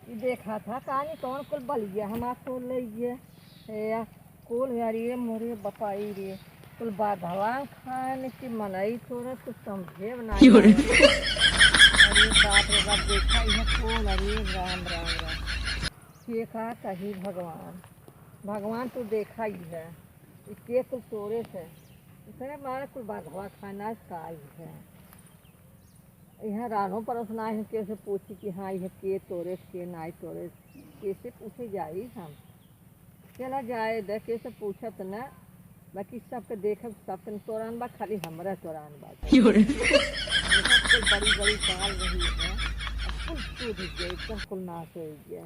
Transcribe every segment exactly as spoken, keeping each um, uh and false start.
ई देखा था, कानी कौन कुल बलिया हमार तोड़ लइगे। ए, कुल, अरे मोरे बपाई रे, कुल बाधवा खान की मनई तोरा कुछ समझे में नाही क्यों रे? आवत। अरे बाप रे बाप, देखा इहे कुल, अरे राम, राम, राम। के का कही भगवान, भगवान तू देखा ही है, ई के कुल तोरे से, इतने मारे कुल बाधवा खाना का ही है। यहाँ रानो परोस ना है, केसे पूछी कि हाँ, यह के तोरे, के नाई तोरे, केसे पूछे जाई हम? चला जाए दे, केसे पूछत ना, बाकी सबके देखब, सबके तोरान बा, खाली हमरा तोरान बा। क्यों रे? देखा, कोई बड़ी बड़ी बाल रही है, अब कुल टूट गए, एकदम कुल नाश हो गया।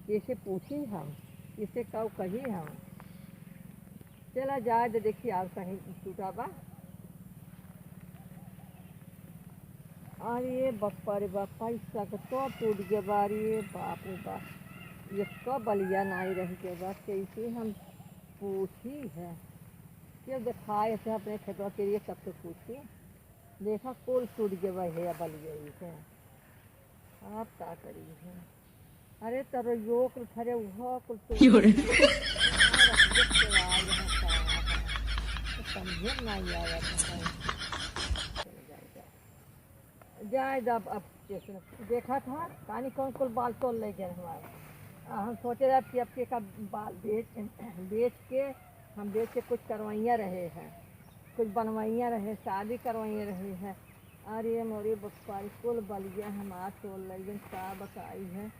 केसे पूछी हम, केसे काऊ कही हम? चला जाए दे, देखी और कहीं टूटा बा। अरे बप्पा रे बप्पा, ई सब तो टूट गया बा रे, बाप रे बाप। ये कब बलिया नाई रह गया बा, कैसे हम पूछी है? क्यों दिखाए थे अपने खेतवा के लिए, सबसे पूछी। देखा, कुल टूट गया बा, है बलिया ही है। आप का करी है? अरे तरो यो कुल फरे, उहो कुल तो क्यों रे? समझे में नाही आवत है। जाए जब अब कैसे देखा था, कानी कौन कुल बाल तोड़ ले गए हमारे। आ, हम सोचे रहे कि अब के का बाल बेच, बेच के, हम बेच के कुछ करवाइया रहे हैं, कुछ बनवाइया रहे, शादी करवाइया रहे हैं। अरे मोरे बप्पा, ई कुल बलिया हमार तोड़ लइगन, का बताई है।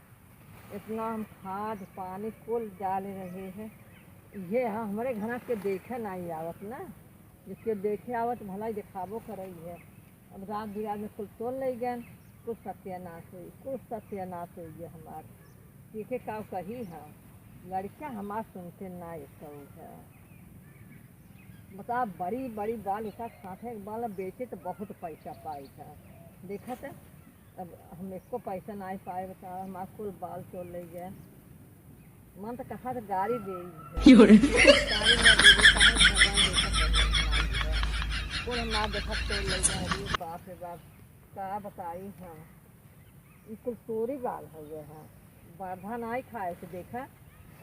इतना हम खाद पानी कुल डाले रहे हैं। ये है, हमरे घरा के देखे नाही आवत ना, जिसके देखे आवत भला ही देखाबो करई है। अब रात बिरात में कुल तोड़ लइगन, कुल सत्यानाश होई, कुल सत्यानाश होई गया हमार। देखे का कही है, लड़का हमार सुनते ना एक है। बता, बड़ी बड़ी बाल एक साथ एक बाल बेचे तो बहुत पैसा पाई था। देखा था, अब हम एको पैसा नाही पाए, बता, हमार कुल बाल तोड़ ले गए। मन तो कहा था गाड़ी दे ही है। क्यों रे? गाड़ी ना दे दे, कहा भगवान देखा कर ले, कुल हमार देखा तोड़ ले गए। अरे बाप रे बाप, का बताई हम। ई कुल तोरी बाल हउए हैं, बाधा नाही खाए से देखा,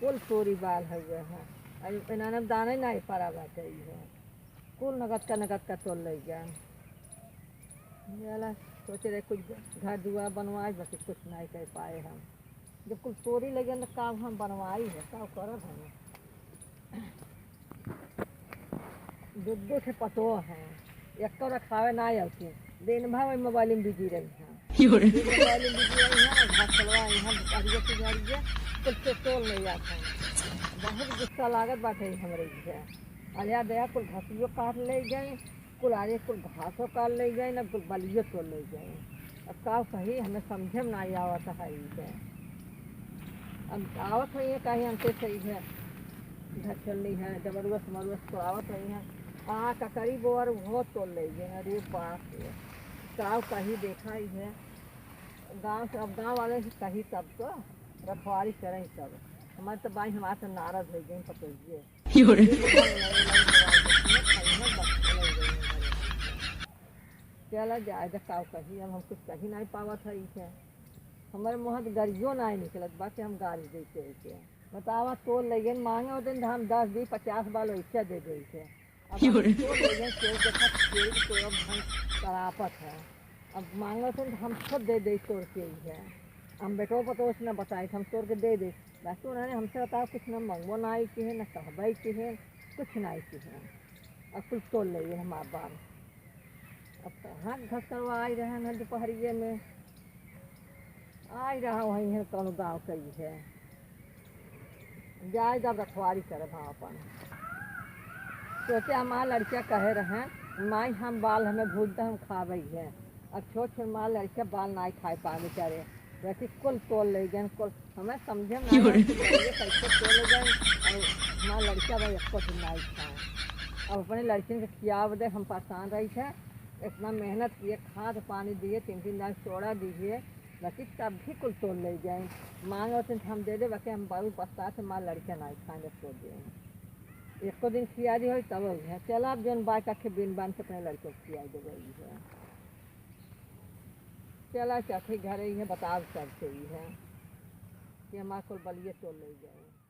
कुल तोरी बाल हउए हैं। अब इन्हाने दाने नाही पड़ा बाटे ई है, कुल नगद का नगद का तोड़ ले गए। जाला सोचे रहे कुछ घर दुआर बनवाए, बाकी कुछ नाही कर पाए हम। जब कुल तोरी ले गए तो का हम बनवाई है, का करब हम? दू दू ठे पतोह हैं, एक्को रखावे ना आवती। दिन भर वही मोबाइल में बिजी रही हैं। क्यों रे? दिन भर मोबाइल में बिजी रही हैं, घर चलवा रही हैं, दुपहरिया से जा रही है, कुछ से तोल नहीं जाता है। बहुत गुस्सा लागत बाटे हमरे इधर। अलिया दया कुल घसियो काट ले गए, कुल आगे कुल घासो काट ले गए, ना कुल बलियो तोड़ ले गए। अब का कही, हमें समझे में ना आवत है ई है। अब आवत है ये कहीं अंते से ई है, घर चलनी है, डबरुआ समरुआ से तो आवत है ये। आ ककरी बोअर वो तोड़ ले गए। अरे बाप रे, का कही, देखा ई है। गाँव से, अब गाँव वाले से कही तब तो रखवारी करें तब। हमारे तो बाई, हमारे तो नाराज हो गए पतोहिए। क्यों रे? चला जाए, जब का कही, अब हम कुछ कही नाही पावत है इसे। हमारे मुँह से गरियो नाही निकलत बा कि हम गारी देते हैं इसे। बतावा, तोड़ ले गए, माँगे होते हैं तो हम दस दी, पचास बाल वैसे दे दे इसे। अब क्यों हम रे? तोड़ ले गए, तोड़ के खा, तोड़ के तो अब हम तड़ापत है। अब माँगे होते हैं तो हम खुद दे दे तोड़ के ही है। हम बेटो पतोह से न बताए, हम तोड़ के दे दे। बस उन्होंने हमसे बताओ, कुछ न मंगबो नाही किहे, न कहबे किहे, कुछ नाही किहे। अब कुल तोड़ ले हमार बाल। अब कहाँ घस करवा आई रहे हैं दुपहरिये में, आई रहा वहीं है कौनो गाँव कई है, जाए जब रखवारी करे हम अपन। सोचे हमार लड़किया कहे रहे, माई हम बाल हमें भूज दे, हम खावे है। अब छोट छोट मार लड़के बाल नाही खाए पावे बेचारे, वैसे कुल तोड़ ले गए, कुल हमें समझे में नाही आया कि ये कैसे तोड़ ले गए। और हमार लड़का भाई एको दिन नाही खाए। अब अपने लड़किन के खियाव दे, हम परेशान रही थे, इतना मेहनत किए, खाद पानी दिए, तीन तीन दान सोड़ा दिए, बाकी तब भी कुल तोड़ ले गए। माँगे होते तो हम दे दे, बाकी हम बहुत पछताए थे, मार लड़का नाही खाए, तोड़ दिए। एको दिन खिया दी होई तब हो गया। चला अब जौन बाय काखे बिन बान के अपने लड़के को खिया दे गई है। चला चाची घरे ही है, बताओ सब सही है। कि हमार कुल बलिए तोड़ ले जाए।